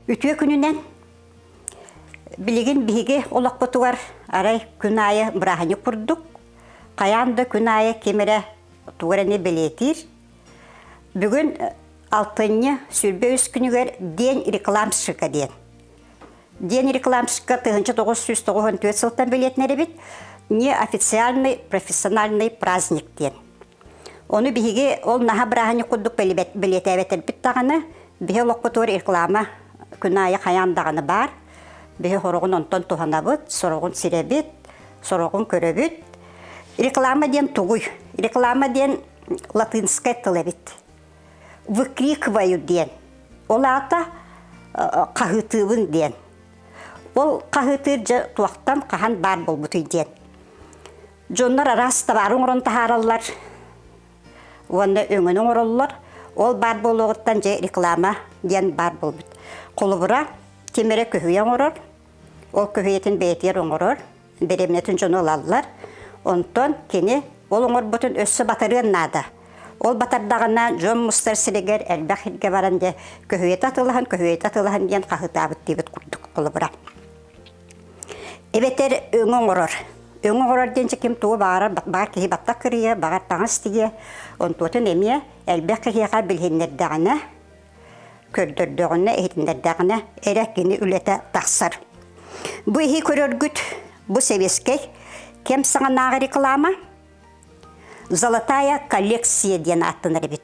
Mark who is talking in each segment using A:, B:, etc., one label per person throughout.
A: Үтүө күнүнэн! Билигин биһиги олохпутугар арай күн аайы бырааһынньык курдук, хайаан да күн аайы ким эрэ тугу эрэни бэлиэтиир. Бүгүн алтынньы 23 күнүгэр День рекламщика диэн. День рекламщика 1994 сылтан бэлиэтэнэр эбит. Неофициальный профессиональный праздник диэн. Ону биһиги ол наһаа бырааһынньык курдук бэлиэтээбэтэрбит даҕаны, биһи олохпутугар реклама күн аайы хайаан даҕаны баар. Биһи сороҕун онтон туһанабыт, сороҕун сирэбит, сороҕун көрөбүт. Реклама диэн тугуй? Реклама диэн латынскай тыл эбит. Выкрикиваю диэн. Ол аата хаһыытыыбын диэн. Ол хаһыытыыр дьэ туохтан хаһан баар буолбутуй диэн. Дьоннор араас табаары оҥорон таһаараллар уонна өҥөнү оҥороллор. Ол баар буолуоҕуттан дьэ реклама диэн баар буолбут. Холобура, ким эрэ көһүйэ оҥорор, ол көһүйэтин бэйэтигэр оҥорор, бэриэмнэтин дьону ылаллар. Онтон кини ол оҥорбутун өссө батарыан наада. Ол батардаҕына дьон мустар сиригэр элбэх сиргэ баран дьэ көһүйэтэ атыылаһан, көһүйэтэ атыылаһан диэн хаһыытаабыт диэбит курдук холобура. Эбэтэр өҥө оҥорор. Өҥө оҥорор диэн ким тугу баҕарар баҕар киһи баттах кырыйа, баҕар таҥас тигиэ. Онтуотун эмиэ элбэх киһиэхэ билиһиннэрдэҕинэ, көрдөрдөҕүнэ, иһитиннэрдэҕинэ эрэ кини үлэтэ тахсар. Бу иһи көрөргүт бу сэбиэскэй кэм саҕанааҕы реклама. Золотая коллекция диэн ааттанар эбит.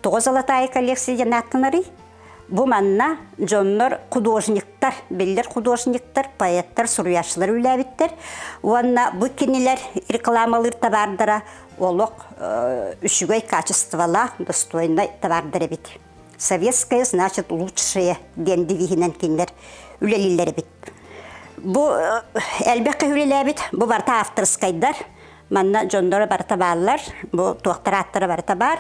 A: Тоҕо золотая коллекция диэн ааттанарый? Бу манна дьоннор художниктар, биллэр художниктар, поэттар, суруйааччылар үлээбиттэр. Уонна бу кинилэр рекламалыыр табаардара олох үчүгэй качестволаах, достойнай табаардар эбит. Советское значит лучшее диэн девиһинэн кинилэр үлэлииллэр эбит. Бу элбэх киһи үлэлээбит, бу барыта авторскайдар, Манна дьонноро барыта бааллар, бу туохтар ааттара барыта баар.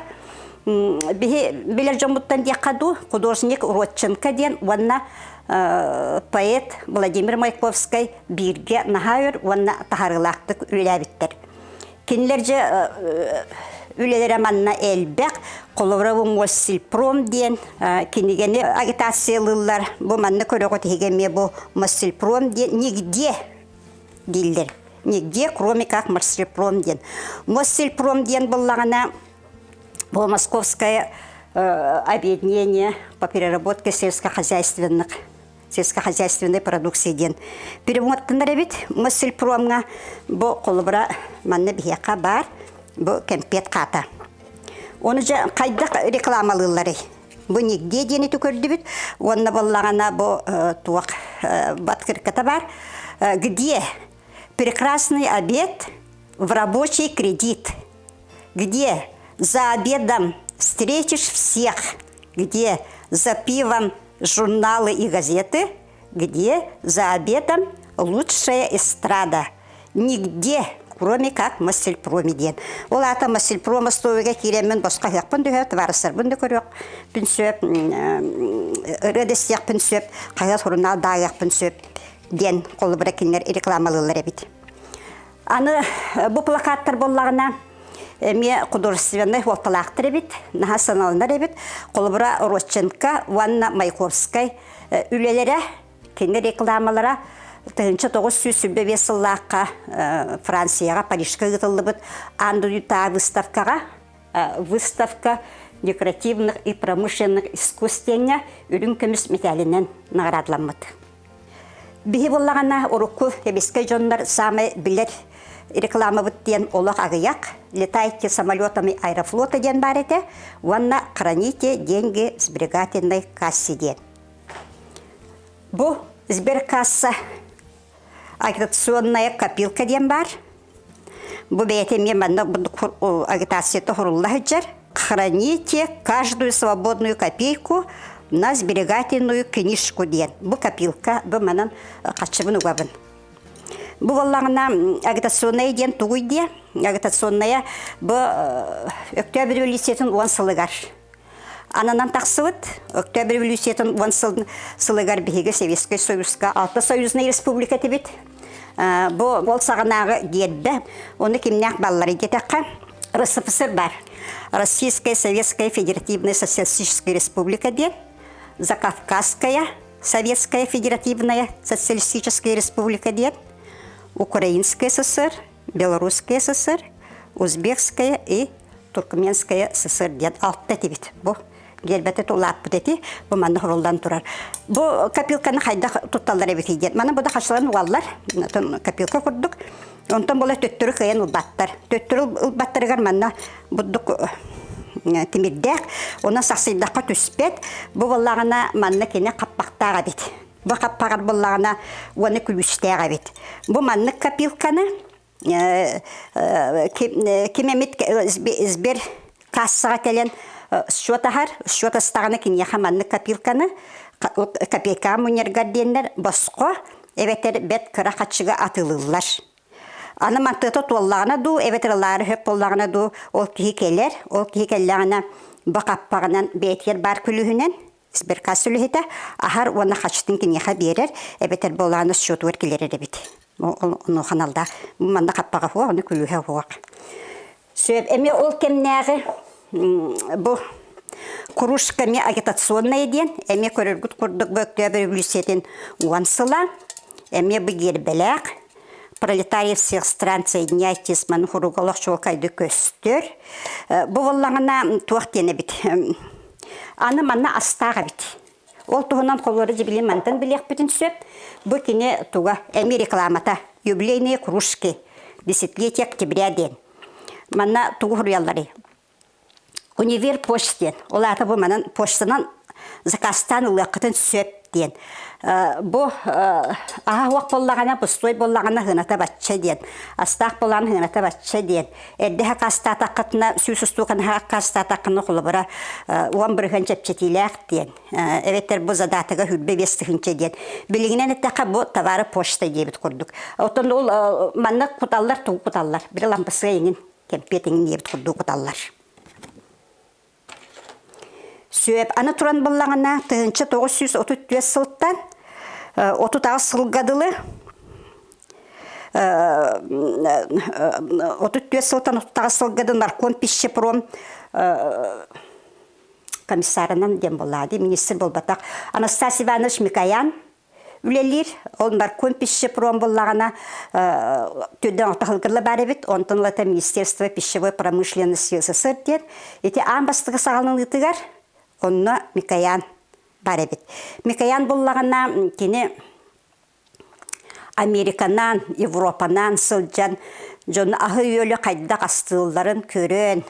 A: Биһи билэр дьоммуттан диэххэ дуу, художник Родченко диэн уонна поэт Владимир Маяковскай бииргэ наһаа өр уонна таһаарыылаахтык үлэлээбиттэр. Кинилэр дьэ үлэлэрэ манна элбэх. Холобура бу Моссельпром диэн кинигэни агитациялыыллар. Бу манна көрөҕүт иһигэ эмиэ бу Моссельпром диэн нигде дииллэр. Нигде, кроме как Моссельпром диэн. Моссельпром диэн буллаҕына, бу Московское объединение по переработке сельскохозяйственных сельскохозяйственной продукции диэн переводтанар эбит Моссельпромҥа бу холобура манна биһиэхэ баар бу кэмпиэт хаата. Ону дьэ хайдах рекламалыылларый? Бу нигде диэни көрдүбүт уонна буоллаҕына бу туох открытката баар где прекрасный обед в рабочий кредит где за обедом встретишь всех где за пивом журналы и газеты где за обедом лучшая эстрада нигде кроме как Моссельпроме диэн. Ол аата Моссельпром остуолуга киирэммин босхо ыһыахпын да сөп, табаарыстарбын да көрүөхпүн сөп, ырыа да истиэхпин сөп, хаһыат сурунаал да ааҕыахпын сөп диэн холобура кинилэр рекламалыыллар эбит. Аны бу плакаттар буоллаҕына эмиэ художественнай суолталаахтар эбит, наһаа саналанар эбит. Холобура Родченко уонна Маяковскай үлэлэрэ Кини рекламалара 1925 сыллаахха Францияҕа Парижка ыытыллыбыт аан дойдутааҕы выставкаҕа выставка декоративных и промышленных искусств диэҥҥэ үрүҥ көмүс мэтээлинэн наҕараадаламмыт. Биһи буоллаҕына урукку сэбиэскэй дьоннор саамай билэр рекламабыт диэн олох аҕыйах «Летайте самолетами Аэрофлота» диэн баар этэ уонна «Храните деньги в сберегательной кассе» диэн. Бу сберкасса агитационная копилка диэн баар. Бу бэйэтэ эмиэ манна агитацията хорулла сылдьар. Храните каждую свободную копейку на сберегательную книжку диэн. Бу копилка, бу манан хаччыбын угабын. Бу буоллаҕына агитационная диэн тугуй диэ? Агитационная бу Өктөөп революциятын уон сылыгар Ананан тахсыбыт Өктөөп революциятын уон сылыгар биһиги Советскай Союзка алта союзнай республика этибит. Бу ол саҕанааҕы гиэрбэ, ону кимнээх балларый диэтэххэ, РСФСР бар. Российская Советская Федеративная Социалистическая Республика диэн, Закавказская, Советская Федеративная Социалистическая Республика диэн, Украинская ССР, Белорусская ССР, Узбекская и Туркменская ССР диэн алта этибит. Бу гербэтэ улааппыт эти, бу манна хоруллан турар. Бу копилканы хайдах тутталлар эбитий диэн. Маны бу да хачылан угаллар, копилка курдук. Онтон була төттөрү кыайан ылбаттар. Төттөрү ылбаттарыгар манна бурдук тимирдээх, онон сахсыйдахха түспэт. Бу буоллаҕына манна кини хаппахтаах эбит. Бу хаппаҕар буоллаҕына уонна күлүүстээх эбит. Бу маннык копилканы ким эмит сбер кассаҕа кэлэн счет аһар, счет астаҕына киниэхэ маннык копилканы копейкаҕа мунньаргар диэннэр босхо эбэтэр бэрт кыра хаччыга атыылыыллар. Аны мантыата туоллаҕына дуу, эбэтэр ылаары сөп буоллаҕына дуу, ол киһи кэлэр, ол киһи кэллэҕинэ бу хаппаҕынан бэйэтигэр баар күлүүһүнэн сберкасса үлэһитэ аһар уонна хаччытын киниэхэ биэрэр, эбэтэр буолааны счетугар киллэрэр эбит. Ону ханаллаах. Манна хаппаҕа суох, ону күлүүһэ суох. Сөп. Эмиэ ол кэмнээҕи бу кружка эмиэ агитационная диэн, эмиэ көрөргүт курдук бу Өктөөп өрөбөлүүссүйэтин уон сыла, эмиэ бу гиэрбэлээх, пролетариев всех стран соединяйтесь маны хуруга олох чуолкайдык көстөр. Бу буоллаҕына туох диэн эбит. Аны манна астаах эбит. Ол туһунан холуора дьибилин мантан билиэхпитин сөп. Бу кини туга эмиэ рекламата юбилейные кружки десятилетие октября диэн. Манна тугу суруйалларый? Универ почт диэн. Ол аата бу манан почтанан заказтаан ылыаххытын сөп диэн. Бу аһа уох буоллаҕына, пустой буоллаҕына хыната бачча диэн. Астаах буоллаҕына хыната бачча диэн. Эрдэ хакаастаатаххытына, сүүс устууканы хакаастаатаххына холобура 10% чэпчэтиилээх диэн. Эбэтэр бу задатыга 25 тыһыынча диэн. Билигинэн эттэххэ бу товары почта диэбит курдук. Оттон ол манна куталлар тугу куталлар? Били лампасыга иҥин, кэмпиэт иҥин диэбит курдук куталлар. Сөп. Аны туран буллаҕына, 1934 сылтан 38 сылга дылы 34 сылтан 38 сылга дылы нарком пищепром комиссарынан диэн буоллаа дии, министр буолбатах. Анастасий Иванович Микоян үлэлиир. Ол нарком пищепром буоллаҕына түрдэн отаһылгырла баар эбит. Онтон ылата Министерство пищевой промышленности СССР диэн. Ити аан бастакы саҕаланыытыгар онно Микоян баар эбит. Микоян буллаҕына кини Американан, Европанан сылдьан дьон аһы-үөлү хайдах астыылларын көрөн,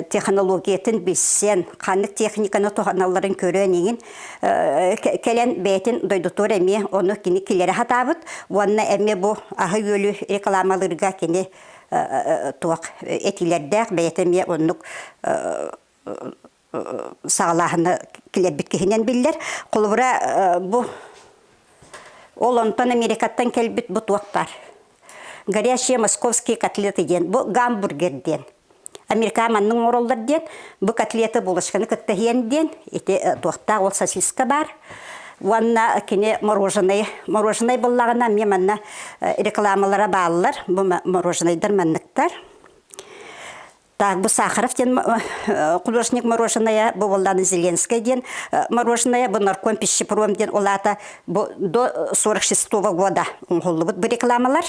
A: технологиятын билсэн, ханнык техниканы туһаналларын көрөн иҥин кэлэн бэйэтин дойдутугар эмиэ ону кини киллэрэ сатаабыт уонна эмиэ бу аһы-үөлү рекламалыырга кини туох этиилэрдээх бэйэтэ эмиэ оннук саҕалааһыны килэрбит киһинэн биллэр. Холобура, бу ол онтон Америкаттан кэлбит бу туох баар. Горящие московские котлеты диэн, бу гамбургер диэн. Америка маннык оҥороллор диэн, бу котлеты булочканы кытта иһиэн диэн, ити туохтаах ол сосиска баар. Уонна кини мороженое, мороженое буллаҕына эмиэ манна рекламалара бааллар, бу мороженайдар манныктар. Так, бу Сахаров диэн художник мороженое, бу буоллааны Зеленскэй диэн мороженое, бу нарком пищепром диэн ол аата бу до 46 года оҥоһуллубут бу рекламалар.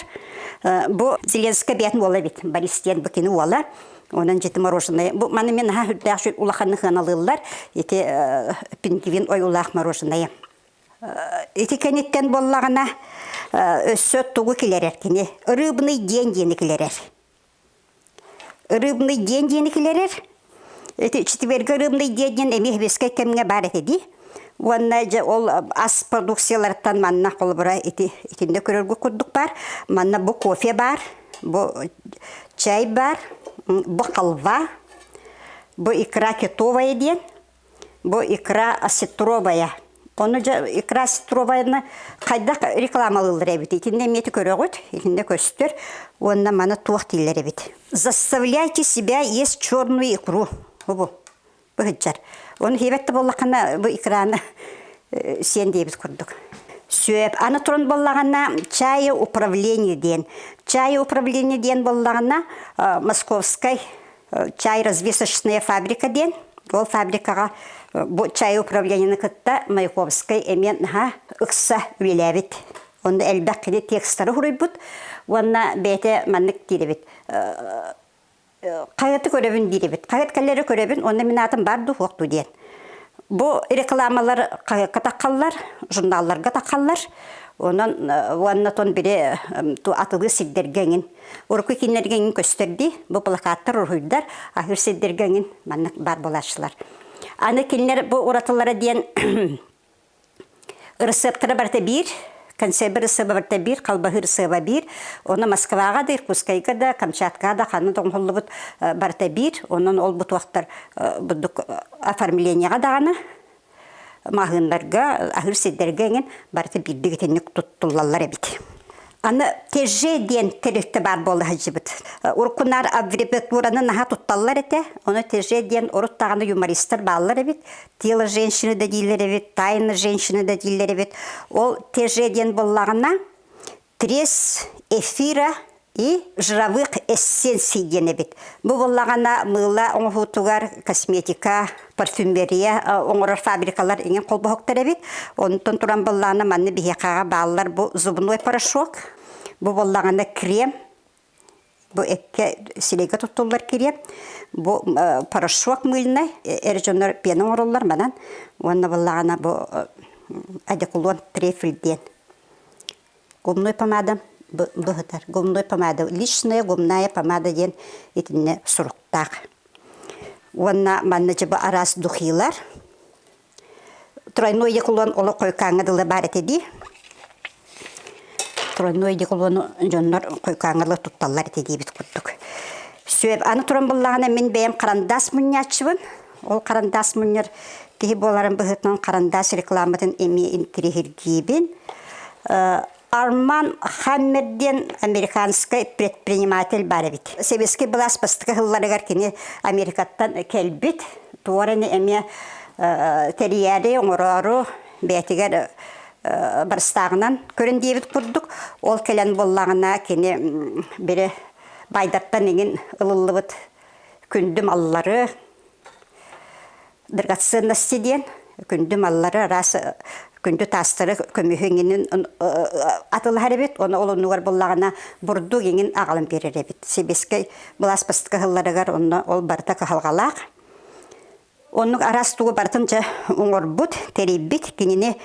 A: Бу Зеленскэй бэйэтин уола эбит, Борис диэн бу кини уола. Онон дьити мороженое. Бу маны мен наһаа үрдээх улаханнык сыаналыыллар. Ити пингвин ойуулаах мороженое. Ити кэнниттэн буоллаҕына өссө тугу килэрэр кини? Рыбный день диэни килэрэр. Рыбный день диэни килэрэр. Ити четверга рыбный день диэн эмиэ сэбиэскэй кэмҥэ баар этэ дии. Уонна дьэ ол ас продукцияларыттан манна холобура ити итиннэ көрөргө курдук баар. Манна бу кофе баар, бу чай баар, бу халва, бу икра кетовая диэн. Бу икра осетровая. Ону дьэ икра осетроваяны хайдах рекламалыыллар эбит? Итиннэ эмиэ көрөҕүт, итиннэ көстөр. Уонна маны туох дииллэр эбит? Заставляйте себя есть черную икру. Бу быһыджар. Ону хиэбэт да буоллаххына бу икраны сиэн диэбит курдук. Сөп. Аны туран буоллаҕына чай управление диэн. Чай управление диэн буоллаҕына Московскай чай развесочная фабрика диэн. Ол фабрикаҕа бу чай управлениены кытта Маяковскай эмиэ наһаа ыкса үлэлээбит. Онно элбэх кини текстары суруйбут уонна бэйэтэ маннык диир эбит. Хайаты көрөбүн диир эбит. Хайат кэллэри көрөбүн, онно мин аатым бар дуу, суох дуу диэн. Бу рекламалар хаһыакка таххаллар, журналларга таххаллар. Онон уонна тон бири атылыы сирдэргэ эҥин урукку кинилэргэ эҥин көстөр дии. Бу плакаттар, уруһуйдар аһыыр сирдэргэ эҥин маннык баар буолааччылар. Аны кинилэр бу уратылара диэн Ырысыаптара барыта биир, консерва ырысыаба барыта биир, халбаһы ырысыаба биир. Ону Москваҕа да, Иркутскайга да, Камчаткаҕа да ханна да оҥоһуллубут барыта биир. Онон ол бутуохтар бурдук оформлениеҕа даҕаны, маҕаһыыннарга, аһыыр сирдэргэ эҥин барыта биирдик итинник туттуллаллар эбит. Аны ТЖ диэн тэрилтэ баар буола сылдьыбыт. Уруккунаар аббревиатураны наһаа тутталлар этэ. Ону ТЖ диэн урут даҕаны юмористар бааллар эбит. Тело женщины да дииллэр эбит, тайна женщины да дииллэр эбит. Ол ТЖ диэн буоллаҕына трес эфира и жировых эссенций диэн эбит. Бу буоллаҕына мыыла оҥоһуутугар косметика, парфюмерия оҥорор фабрикалар иҥин холбоһуктар эбит. Онтон туран буоллаҕына манна биһиэхэҕэ бааллар бу зубной порошок, бу буоллаҕына крем, бу эккэ силейгэ туттуллар крем, бу порошок мыльный, эр дьоннор пена оҥороллор манан уонна буоллаҕына бу одеколон трефель диэн Губной помада быһытар. Губной помада личная губная помада диэн итиннэ суруктаах. Уонна манна дьэ бу араас духилар. Тройной деколон олох хойукааҥҥа дылы баар этэ дии. Тройной деколону дьоннор хойукааҥҥа дылы тутталлар этэ диэбит курдук. Сүөп аны туран буллаҕына мин бэйэм харандаас мунньааччыбын. Ол харандаас мунньар киһи буоларын быһыытынан харандаас рекламатын эмиэ интириэһиргиибин. Арман Хаммер диэн американскай предприниматель баар эбит. Сэбиэскэй былаас бастакы сылларыгар кини Америкаттан кэлбит. Туораны эмиэ тэрийээри, оҥороору бэйэтигэр барыстааҕынан көрөн диэбит курдук. Ол кэлэн буоллаҕына кини бири байдартан иҥин ылыллыбыт күндү маллары драгоценности диэн күндү маллары араас күндү таастары көмүһү иҥинин атылаһар эбит ону ол оннугар буллаҕына бурдук иҥин аҕалан биэрэр эбит сэбиэскэй былаас бастакы сылларыгар онно ол барыта кыһалҕалаах Оннук араас тугу барытын дьэ оҥорбут, тэрийбит. Кинини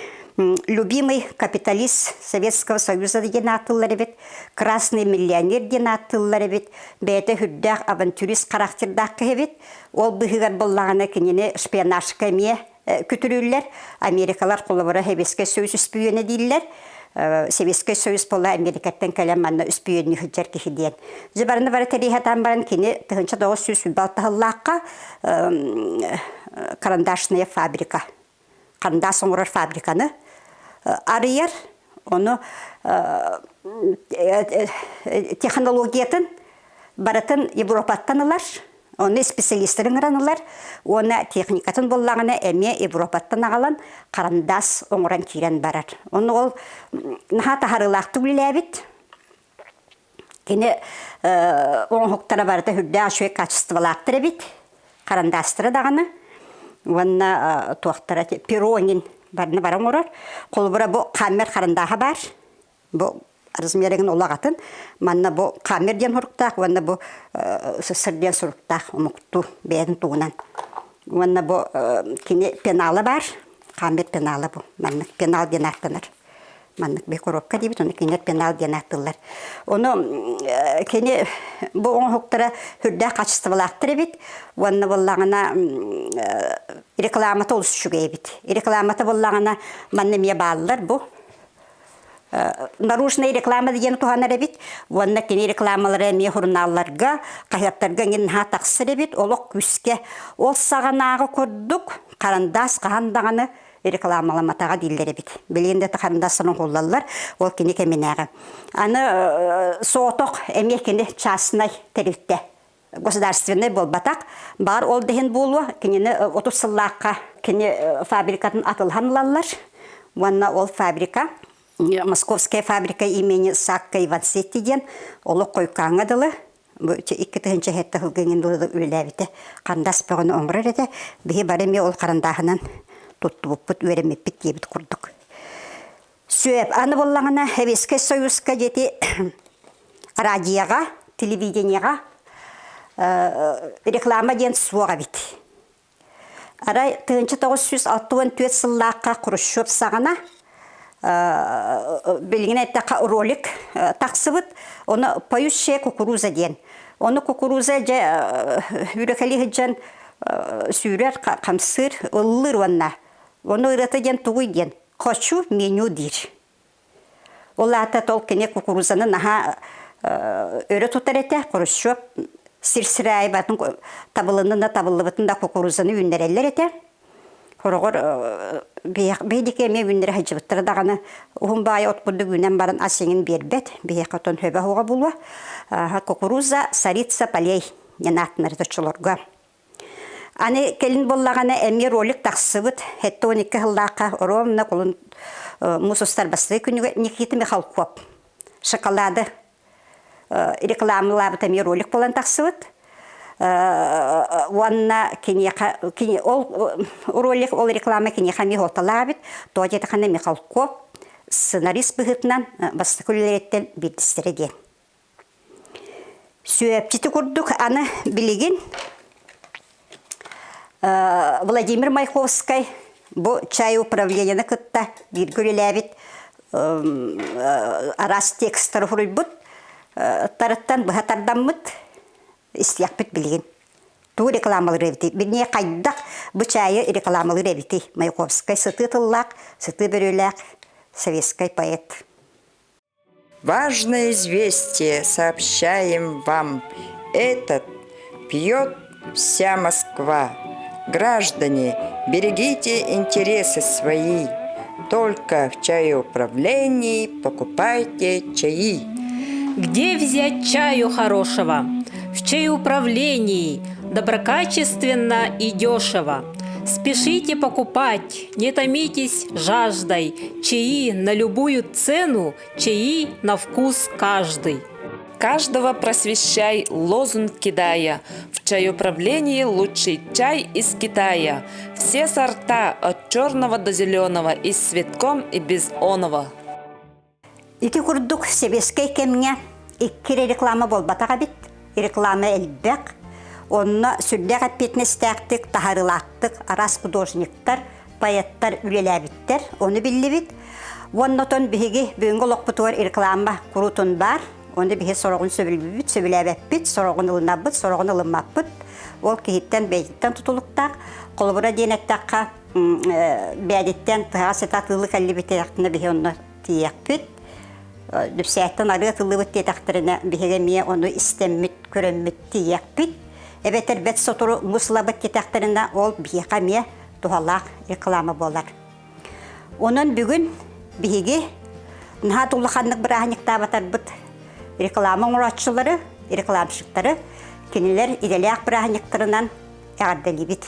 A: любимый капиталист Советского Союза диэн ааттыыллар эбит, красный миллионер диэн ааттыыллар эбит, бэйэтэ үрдээх авантюрист характердаах киһи эбит. Ол быыһыгар буоллаҕына кинини шпионажка эмиэ күтүрүүллэр. Америкалар холобура Сэбиэскэй Союз үспүйүөнэ дииллэр. Сэбиэскэй Союз буола Америкаттан кэлэн манна үспүйүөннүү сылдьар киһи диэн. Дьэ барыны бары тэрийэ баран кини 1996 сыллаахха карандашная фабрика харандаас оҥорор фабриканы арыйар ону технологиятын барытын Европаттан ылар ону специалистарын ыҥыран ылар уонна техникатын буллаҕына эмиэ Европаттан аҕалан харандаас оҥорон киирэн барар ону ол наһаа таһаарыылаахтык үлэлээбит Кини оҥоһуктара барыта үрдээх үчүгэй качестволаахтар эбит, харандаастара даҕаны уонна туохтара перо эҥин барыны бары оҥорор. Холобура бу хаммер харандааһа баар. Бу размерыгын улаҕатын. Манна бу хаммер диэн суруктаах уонна бу СССР диэн суруктаах омуктуу бэйэтин тугунан. Уонна бу кини пенала баар. Хаммер пенала бу. Маннык пенал диэн ааттанар. Маннык бу коробка диэбит, ону кинилэр пенал диэн ааттыыллар. Ону кини бу оҥоһуктара үрдээх хаачыстыбалаахтар эбит. Уонна буоллаҕына рекламата олус үчүгэй эбит. Рекламата буоллаҕына манна эмиэ бааллар бу. Наружная реклама диэн туһанар эбит. Уонна кини рекламалара эмиэ сурунаалларга, хаһыаттарга эҥин наһаа тахсар эбит. Олох күүскэ. Ол саҕанааҕы курдук харандаас хаһан даҕаны рекламаламатаҕа дииллэр эбит. Билигин да харандаастанан оҥоһуллаллар, ол кини кэминээҕи. Аны соҕотох эмиэ кини частнай тэрилтэ государственнай буолбатах. Баар ол да иһин буолуо, кинини 30 сыллаахха кини фабрикатын атылһан ылаллар. Уонна ол фабрика Московская фабрика имени Сакка Ивансетти диэн олох хойукааҥҥа дылы. Бу 2007 сылга иҥин үлэлээбитэ. Харандаас бөҕөнү оҥорор этэ. Биһи бары эмиэ ол харандааһынан туттубуппут, үөрэммиппит диэбит курдук. Сүөп, аны буоллаҕына Сэбиэскэй Союзка диэти радиоҕа, телевидениеҕа реклама диэн суох эбит. Арай 1964 сыллаахха Хрущев саҕана билигин эттэххэ ролик тахсыбыт. Ону «Поющая кукуруза» диэн. Ону кукуруза дьэ үүрүкэлии сылдьан сүүрэр, хамсыыр, ыллыыр уонна. Ону ырыата диэн тугуй диэн «Хочу меню» диир. Ол аата тол кини кукурузаны наһаа өрө тутар этэ. Хрущев сир-сир аайы батын табылыннын да табыллыбытын да кукурузаны үүннэрэллэр этэ. Хороҕор биһиги эмиэ үүннэрэ сылдьыбыттара даҕаны уһун баайы от курдук үүнэн баран ас иҥин биэрбэт. Биһиэхэ отон хөбө оһоҕо булуо. Кукуруза царица полей диэн ааттанар оччолорго. Аны кэлин буоллаҕына эмиэ ролик тахсыбыт 72 сыллаахха ровно кулун муус устар бастакы күнүгэр Никита Михалков шоколады рекламалаабыт эмиэ ролик буолан тахсыбыт. Уонна киниэхэ кини ол ролик ол реклама киниэхэ эмиэ суолталаабыт. Тоҕо диэтэххинэ Михалков сценарист быһыытынан бастакы үлэлэриттэн биирдэстэрэ диэн. Сүөпчити курдук аны билигин Владимир Майховскай бу чай управлениены кытта бииргэ үлэлээбит араас текстары суруйбут тарыттан быһа тардаммыт истиэхпит билигин. Тугу рекламалыыр эбитий? Билиҥҥи хайдах бу чайы рекламалыыр эбитий? Маяковскай сытыы тыллаах, сытыы бөрүөлээх советскай поэт.
B: Важное известие сообщаем вам. Этот пьет вся Москва. Граждане, берегите интересы свои. Только в чаеуправлении покупайте чаи.
C: Где взять чаю хорошего? В чаеуправлении доброкачественно и дешево. Спешите покупать, не томитесь жаждой, чаи на любую цену, чаи на вкус каждый.
D: Каждого просвещай, лозунг кидая. В чаеуправлении лучший чай из Китая. Все сорта от черного до зеленого и с цветком и без оного.
A: Ити курдук сэбиэскэй кэмҥэ икки эрэ реклама буолбатах эбит. Реклама элбэх. Онно сүрдээх эппиэтинэстээхтик, таһаарыылаахтык араас художниктар, поэттар үлэлээбиттэр. Ону биллибит. Уонна отон биһиги бүгүҥҥү олохпутугар реклама куруутун баар. Ону биһи сороҕун сөбүлүүбүт, сөбүлээбэппит, сороҕун ылынабыт, сороҕун ылыммаппыт. Ол киһиттэн бэйэтиттэн тутулуктаах. Холобура диэн эттэххэ, бэйэтиттэн тыһаҕас этэ атыылыы кэллибит биһи онно тиийиэхпит. Дүпсээттэн арыы атыллыбыт диэтэхтэринэ, биһиги эмиэ ону истэммит, көрөммүт тиийиэхпит. Эбэтэр бэт сотору мус ылабыт диэтэхтэринэ, ол биһиэхэ эмиэ туһалаах реклама буолар. Онон бүгүн биһиги наһаа улаханнык бырааһынньыктаабатарбыт реклама оҥорооччулары, рекламщиктары кинилэр идэлээх бырааһынньыктарынан эҕэрдэлиибит.